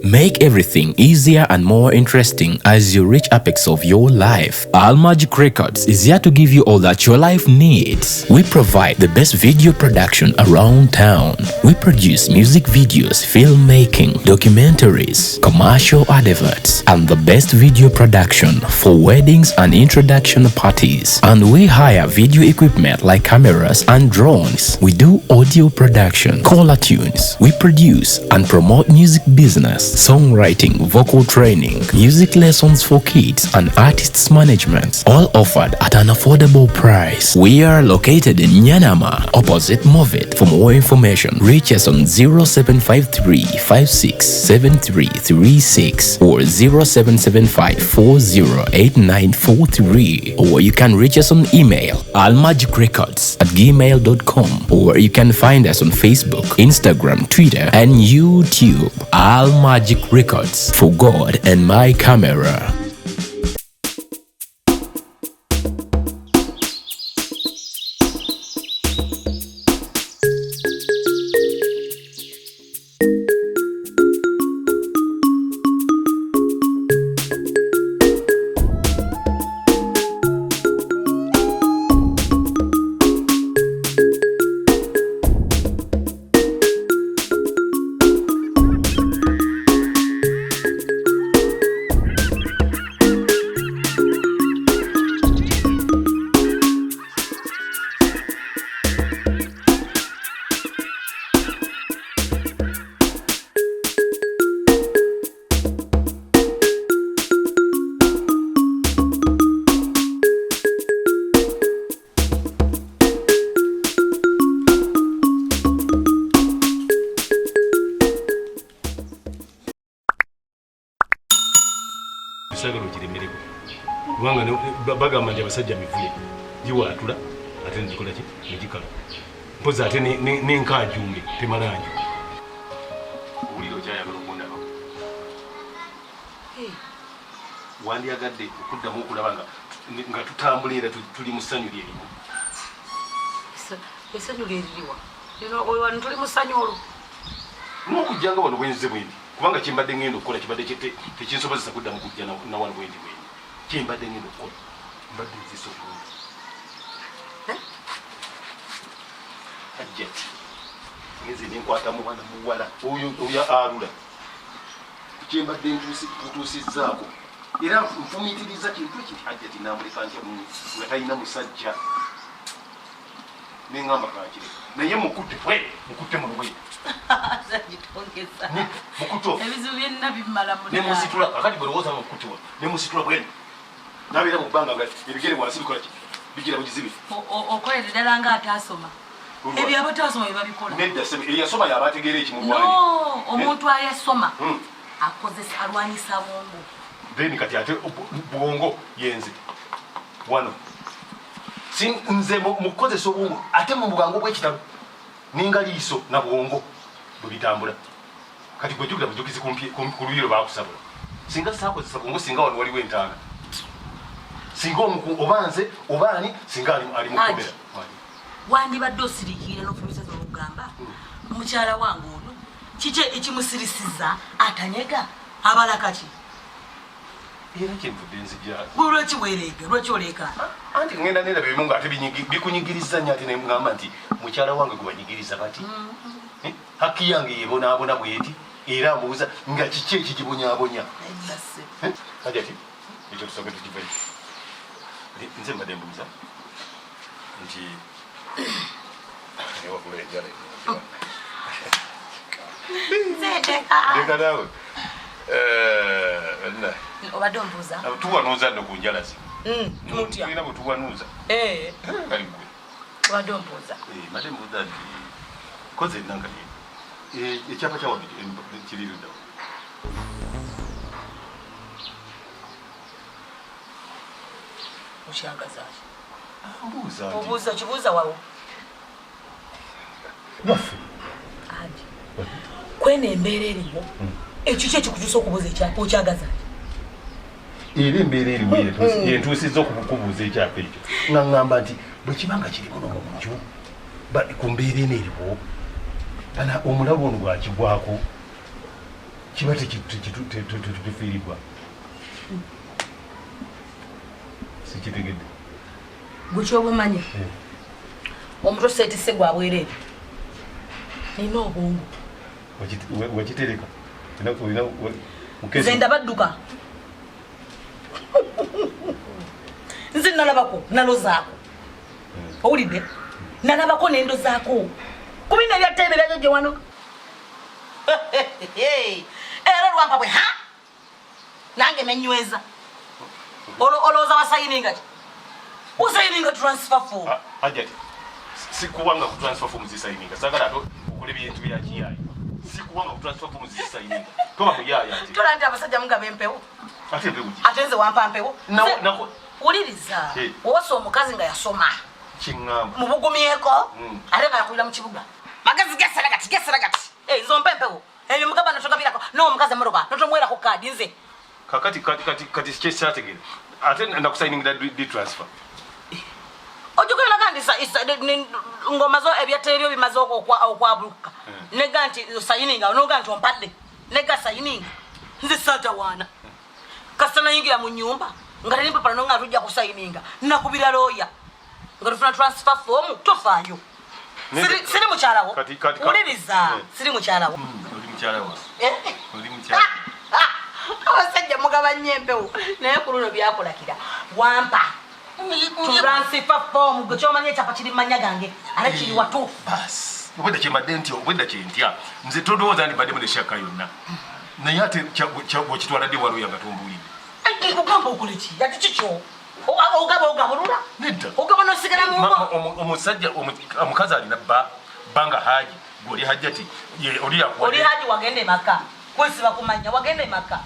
Make everything easier and more interesting as you reach apex of your life. Almagic Records is here to give you all that your life needs. We provide the best video production around town. We produce music videos, filmmaking, documentaries, commercial adverts, and the best video production for weddings and introduction parties. And we hire video equipment like cameras and drones. We do audio production, caller tunes. We produce and promote music business, songwriting, vocal training, music lessons for kids, and artists management, all offered at an affordable price. We are located in Nyanama, opposite Movit. For more information, reach us on 0753 567336 or 0775 408943, or you can reach us on email almagicrecords@gmail.com, or you can find us on Facebook, Instagram, Twitter, and YouTube. Almagic Records, for God and my camera. Sagala okiremereko kubanga bagamba nti abasajja mivule giwaatula ate negikola ki negikala mpozi ate nenkajumbe temalanjo. Owulira okyayagala okundaba? Wandyagadde okuddamu okulaba nga tutambula era tuli mu ssanyu lyerimu? Essanyu lyeririwa? Wano tuli mu ssanyu olwo? N'okujja nga wano bwenzize bwendi, kubanga kyembadde ngenda okukola kibadde tekinsobozesa kuddamu kujja na wano bwendi bwendi. Kyembadde ngenda okukola, mbadde nzisa obulungi. Hajjati, ngenze nenkwata mwana muwala oyo oyo alula kyembadde ntuusizzaako, era nfumiitiriza kintu ekiri. Hajjati namuleka ntya nga talina musajja? Neŋŋamba kankireka, naye mukutte bwe mukutte muno bwe. Mukutte. Ebizibu byenna bimala. Nemusitula kakati bwe lowooza mukutte wa nemusitula bwene nabeera mu bbanga nga ebigere wansi bikola ki, bigira bugizibi. Okolera ddala nga ataasoma. Ebyo abataasoma bye babikola. Nedda, eyasoma yaba ategeera ekimulwanye. No, omuntu ayasoma akozesa, alwanyisa bwongo. Then kati ate bwongo yenze wano si nze mukukozesa obwongo, ate mu bwangu bwekitalo ninga liiso na bwongo bwe bitambula. Kati gwejjukira bujukizi ku luyi lwe bakusabula. Singa saakozesa bwongo, singa wano waliwo entaana, singa omuku oba nze oba ani, singa ali mukomera. Wandibadde osiriikirira n'ofumisaza olugamba, mukyala wange ono kiki ekimusirisiza atanyega abala kaki? Era kyenvudde nzija. Gwe lwaki weereega? Lwaki oleekaana? Anti ngenda neraba ebimu nga ate bikunyigiriza nnyo, ate neŋŋamba nti mukyala wange gwe banyigiriza bati. Eh, haki yange yebonaabona bweti, era mbuuza nga kiki ekigibonyaabonya. Hajati, ekyo tusooke tukivayo. Nze mbadde mbuuza nti newakula enjala. Leka naawe. Obadde ombuuza? Tuwanuuza nno ku njala zino. Mutya? Tulina bwe tuwanuuza. Kali gwe. Obadde ombuuza? Mbadde mbuuza nti koze enanga ekyapa kya wano kiri luddawa? Okyagaza ki? Mbuuza nti Obuuza kibuuza wawo? Naffe. Anti kweno embeera eriwo, ekiki ekikutuusa okubuuza ekyapa? Okyagaza ki? Era embeera eriwo yentuusizza okubuuza ekyapa ekyo, nga ŋŋamba nti bwe kiba nga kiri muno mu nju, ku mbeera eno eriwo, bana omulalu ono bwakigwako. Kiba tetufiiribwa. Sikitegedde. Gwe kyoba omanya. Omutwe seetisse gwa bwereere. Nina obwongo. Wakitereka. Nze ndabadduka. Nze nalabako nalozaako. Owulidde? Nalabako nendozaako. Kubina ebyatteebe byajojo wano. Era olwampa bwe ha nange nenyweza. Olowooza wasayininga ki? Osayininga transfer form. Hajati, sikuwanga ku transfer form zisayininga. Sagala ate okole ebintu bya kiyayi. Sikuwanga ku transfer form zisayininga. Toba muyaaya ate. Tola nti abasajja mugaba empewo. Ate empewo ki? Ate nze wampa mpewo. Nako Wuliriza. Owasa omukazi nga yasoma. Kiŋŋamba. Mubugumyeko. Ate nga yakulira mu kibuga. Magezi gesera gati gesera gati. Eh, nze ompa empewo. Ebyo mugaba notogabirako. N'omukazi emmotoka notomwerako kaadi nze. Kakati kati kati kati kyesaategeera. Ate nakusayiningira di transfer. Ojjukira naga nti ng'omaze ebyatteebyo bimaze okwabuluka. Nega nti sayininga noga nti ompadde. Nega sayininga. Nze saatawaana. Kasita nayingira mu nnyumba nga teri mpapula nonga tujja kusayininga. Nakubira looya. Nga tufuna transfer form tofaayo. Siri mukyalawo. Wuliriza. Siri mukyalawo. Oli mukyala wange. Eh? Oli mukyala. Abasajja mugaba nnyo empewo naye ku luno byakulakira wampa transfer form gwe kyomanyi ekyapa kiri mu mannya gange ate kiri watuufu. Bas. Obwedda kyembadde ntya, obwedda kyentya. Nze tondowooza nti mbaddemu ne shaka yonna. Naye ate bw'okitwala ddi waliwo nga tombuulidde. Nkugamba okole ki ate kikyo ogaba ogabulula. Nedda. Ogaba nosigala mu ngo. Omusajja omukazi alina bba banga haji gwe oli hajjati oli yakuwadde. Oli haji wagenda emaka kwesiba kumanya wagenda emaka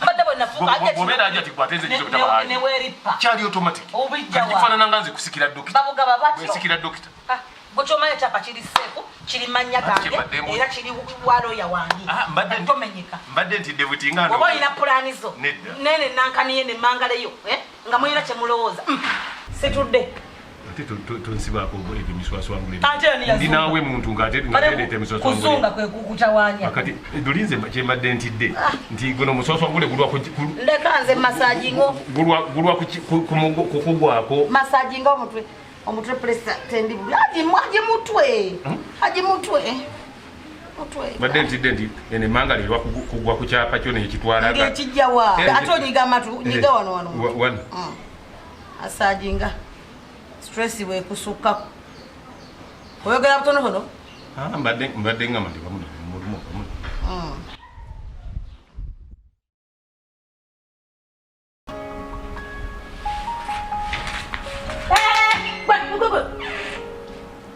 mbadde bwe nafuuka hajjati. Bw'obeera hajjati gwe ate nze nyinza obutaba haji. Neweerippa. Kyali automatic. Obijja Kati wa? kifaanana nga nze kusikira dokita. Babugaba batyo. Bwe nsikira dokita. Ah, gwe kyomanyi ekyapa kiri safe kiri mannya Ate gange kyembadde era kiri wa looya wange. Ah, Tomenyeka. Mbadde ntidde buti nga Oba ndowooza. olina pulaani zo. Nedda. Nene nankaniye nemmangaleyo nga mulina kye mulowooza. Situdde. Ate tonsibaako ebyo miswaswangule. Ate ani yazunga? Ndi naawe muntu ng'ate ndeeta emiswaswangule. Kuzunga kwe kutawaanya. Kati lulinze kyembadde ntidde nti guno omuswaswangule gulwa Ndeka nze masagingo. gulwa ku kugwako. Masaginga omutwe. Omutwe pressure tendi buli. Aji aji mutwe. Aji mutwe. Mutwe. Mbadde ntidde nti eno emmanga lirwa kugwa ku kyapa kyo nekitwala. Ng'ekijja wa? Ate onyiga amatu, nyiga wano wano. Wano. Asajinga. Stress bwekusukkako. Oyogera butonotono? Ah, mbadde ngamba nti bamuno mulimu bamuno.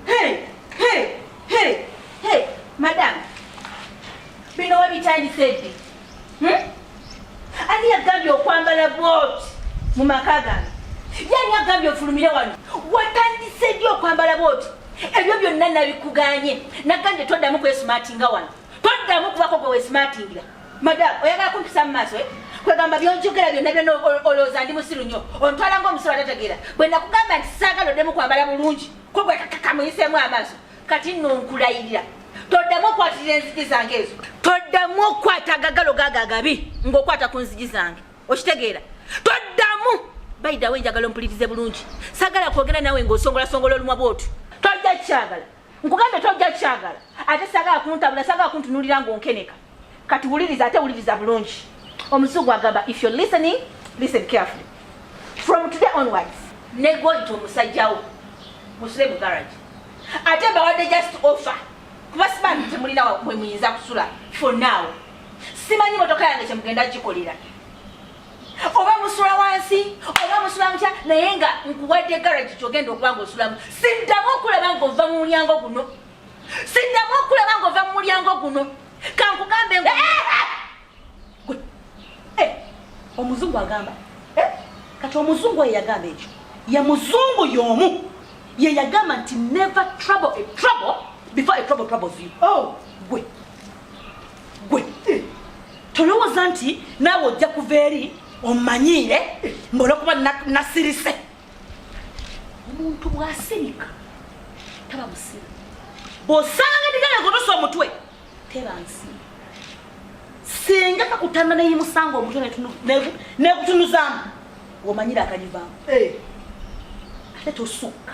Hey, hey, hey, hey, madam. Bino wabitandise ddi? Hmm? Ani yagambye okwambala bwoti mu maka gange? Yani agambye ofulumire wano? Watandise ddi okwambala bwoti? Ebyo byonna nabikuganye. Nagambye toddamu kwesimatinga wano. Toddamu kubako gwe weesimatingira. Madam, oyagala kumpisa mu maaso, eh? Kwegamba byonjogera byonna byonna olowooza ndi musiru nnyo. Ontwala ng'omusiru atategeera. Bwe nakugamba nti saagala oddemu kwambala bulungi, ko gwe kamuyiseemu amaaso. Kati nno nkulayirira. Toddamu okwatirira enzigi zange ezo. Toddamu okukwata agagalo gaago agabi ng'okwata ku nzigi zange. Okitegeera? Toddamu! By the way, njagala ompulirize bulungi. Saagala kwogera naawe ng'osongolasongola olumwa bw'otyo. Tojja kukyagala. Nkugambye tojja kukyagala. Ate saagala kuntabula, saagala kuntunuulira ng'onkeneka. Kati wuliriza ate wuliriza bulungi. Omuzungu agamba if you're listening, listen carefully. From today onwards, ne gw'oyita omusajjawo musule mu garage. Ate mbawadde just offer. Kuba simanyi temulina mwe muyinza kusula for now. Simanyi motoka yange kye mugenda gikolera. Oba musula wansi, oba musula mutya, naye nga nkuwadde garage ky'ogenda okuba ng'osulamu. Siddamu okulaba ng'ova mu mulyango guno. Siddamu okulaba ng'ova mu mulyango guno. Kankugambe Gwe. Omuzungu agamba. Kati omuzungu oyo yagamba ekyo. Ye muzungu y'omu. Ye yagamba nti never trouble a trouble before a trouble troubles you. Oh, gwe. Gwe. Tolowooza nti naawe ojja kuva eri omanyiire ng'olwokuba nasirise. Omuntu bw'asirika taba musiru. Bw'osanga endiga ng'otusa omutwe teba nsi. Singa kakutanda neyimusanga omutwe nekutunuzaamu omanyire akagivaamu. Ate tosukka.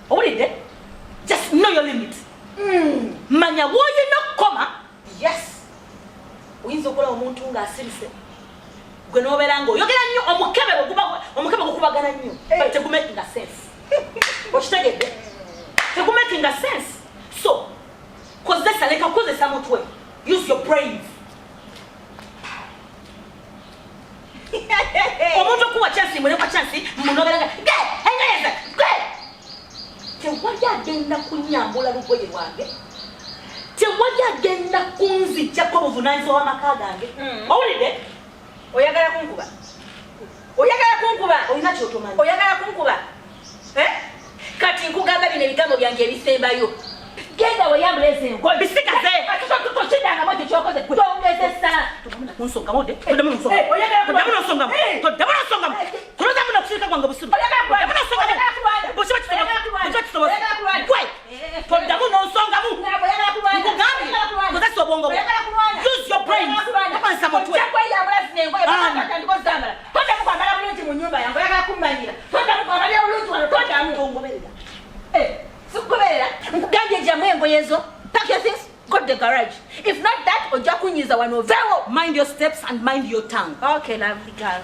Owulidde? Just know your limit. Manya w'olina okukoma. Yes. Oyinza okulaba omuntu ng'asirise gwe n'obeera ng'oyogera nnyo, omukebe gukubagana nnyo, but tegumakinga sense. Okitegedde? Tegumakinga sense. So kozesa, leka kukozesa mutwe. Use your brains. Omuntu okuwa chance, mulekwa chance, munobeera nga ge engoye ge. Tewali agenda kunyambula lugoye lwange, tewali agenda kunzijjako obuvunaanyizibwa bw'amaka gange. Owulidde? Oyagala kunkuba? Oyagala kunkuba? Olina kyotomanyi. Oyagala kunkuba? Eh? Kati nkugamba bino ebigambo byange ebisembayo. Genda weyambula ezo engoye. Bisigaze. Tokidangamu ekyo kyokoze. Tongezesa. Kunsongamu odde, toddamu n'onsongamu. Eh, oyagala Toddamu n'onsongamu. Toddamu n'onsongamu. Tolowoozamu n'okusirika kwange busiru. Oyagala kulwana. Toddamu n'onsongamu. Oyagala kulwana. Bukiba kisoboka. Oyagala kulwana. Bukiba kisoboka. Oyagala kulwana. Gwe, Eh. toddamu n'onsongamu. Oyagala kulwana. Nkugambye, Oyagala kulwana. kozesa obwongo bwo. Oyagala kulwana. Use your brains. Oyagala kulwana. Tokozesa mutwe. Ojja kweyambula zino engoye. Ani? Tandika ozambala. Toddamu kwambala bulungi mu nnyumba yange. Oyagala kummanyira. Toddamu kwambala bulungi wano. Toddamu. Tongoberera. Eh, sikugoberera. Nkugambye gyamu engoye zo. Pack your things, go to the garage. If not that, ojja kunyiza wano oveewo. Mind your steps and mind your tongue. Okay, lovely girl.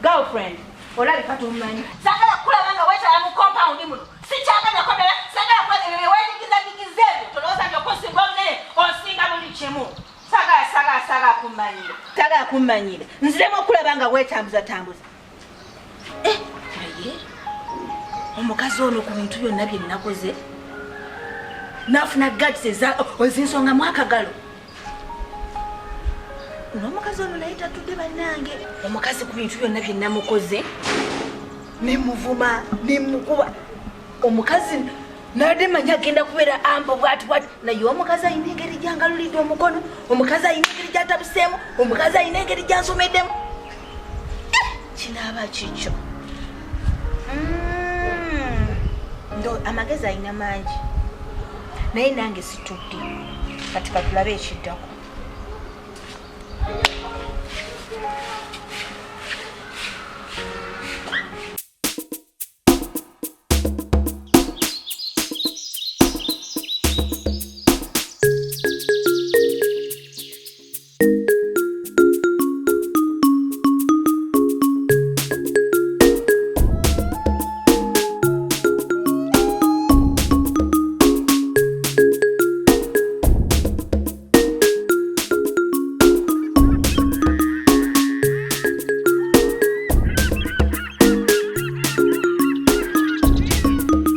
Girlfriend, olabika tomumanyi. Saagala kukulaba nga weetala mu compound muno. Sikyagala ddala, saagala kulaba ebyo bye weeyigizagigiza ebyo. Tolowooza nti okunsinga obunene, onsinga buli kimu. Saagala, saagala, saagala kummanyira. Saagala kummanyira. Nziremu okulaba nga weetambuzatambuza. Eh, naye omukazi ono ku bintu byonna bye nnakoze n'afuna guts ezinsongamu akagalo. N'omukazi ono naye tatudde bannange. Omukazi ku bintu byonna bye namukoze, nemuvuma, nemukuba, omukazi nabadde manyi agenda kubeera ambo bwati bwati, naye omukazi alina engeri gyangalulidde omukono, omukazi alina engeri gyatabuseemu, omukazi alina engeri gyansomeddemu. Eh, kinaaba kikyo. Ndo amagezi alina mangi, naye nange situdde. Kati katulabe ekiddako.